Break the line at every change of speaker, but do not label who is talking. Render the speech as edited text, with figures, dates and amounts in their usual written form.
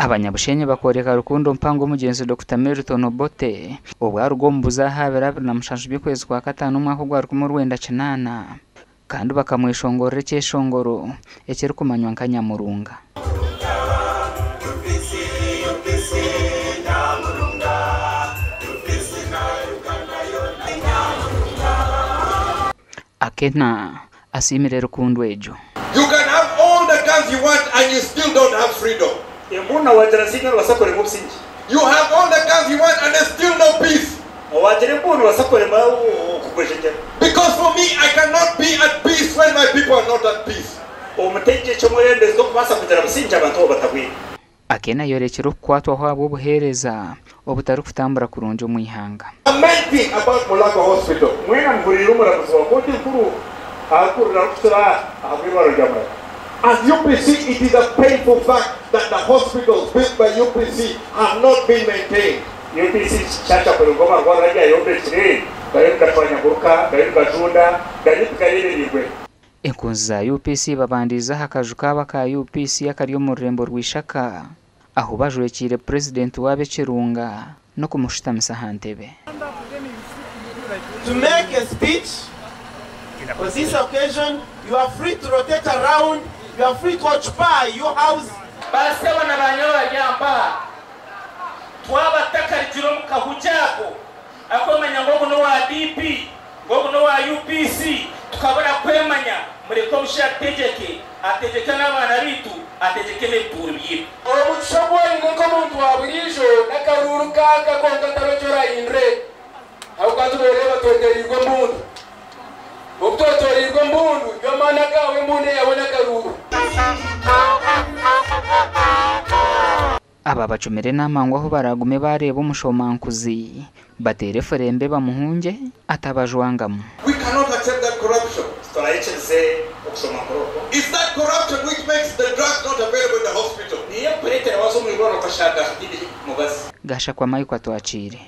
Abanyabushenyi bakooreka rukundo mpango omugyenzi Dokita Milton Obote obu aruga omu buzaahe aha biro 27 by'okwezi kwa kataano omwaka ogwa 1980 kandi bakamweshongorera ekyeshongoro ekirikumanywa nka Nyamurunga. Akena asiimire rukundo egyo.
You can have all the guns you want and you still don't have freedom.
Embunu wagira ziingi nobaasa kurema obusingye.
You have all the guns you want and there's still no peace.
Wagira embunu nobaasa kurema okugwejegyera.
Because for me I cannot be at peace when my people are not at peace.
Omutegyeki omwebembezi tokubaasa kugira busingye abantu baaba batahweire.
Akena ayorekire okukwatwaho ahabw'obuheereza obutarikutambura kurungi omu ihanga.
Lamenting about Mulago Hospital.
Mwena muhuriire omuramuzi wa kooti enkuru arikurira arikutura ahabw'eirwariro rya Mulago.
As UPC it is a painful fact that the hospitals built by UPC have not been maintained.
UPC kishasha kureba ngu amarwariro agu yayombekire gariyo nigatwanyaguruka, gariyo nigajunda, gariyo tigareebereirwe.
Enkunzi za UPC babandiize aha kaju kaabo aka UPC akari omu rurembo rwa Ishaka ahu bajwekiire Purezidenti waabo ekirunga n'okumushutamisa aha ntebe.
To make a speech on this occasion, you are free to rotate around, you are free to occupy your house.
Baasebo na baanyowe bari aha mpaha, twaba tutakarugire omu kahugye ako ak'omanya ngu ogu n'owa DP, ngu ogu n'owa UPC, tukabura kwemanya, mureke omushaija atutegyeke, ategyeke n'abaana baitu, ategyeke n'ebituuro byaitu.
Omugisha ogu oine nk'omuntu wa buriijo n'akaruuru kaaka kwonka tariho eki orahindure ahabw'okuba nitureeba twetoreirwe embundu. Obu twetoreirwe embundu, iwe amaani agaawe embundu eyawe n'akaruuru.
Aba bacumire enaama ngu ahu baraagume baareeba omushomankuzi bateere efurembe bamuhungye atabajwangamu.
We cannot accept that corruption.
Titurayikirize okushomankura okwo.
It's that corruption which makes the drugs not available in the hospital.
Niyo ekureetera waaza omu irwariro okashanga hataine mubazi.
Gashakwa Mike Atwakiire.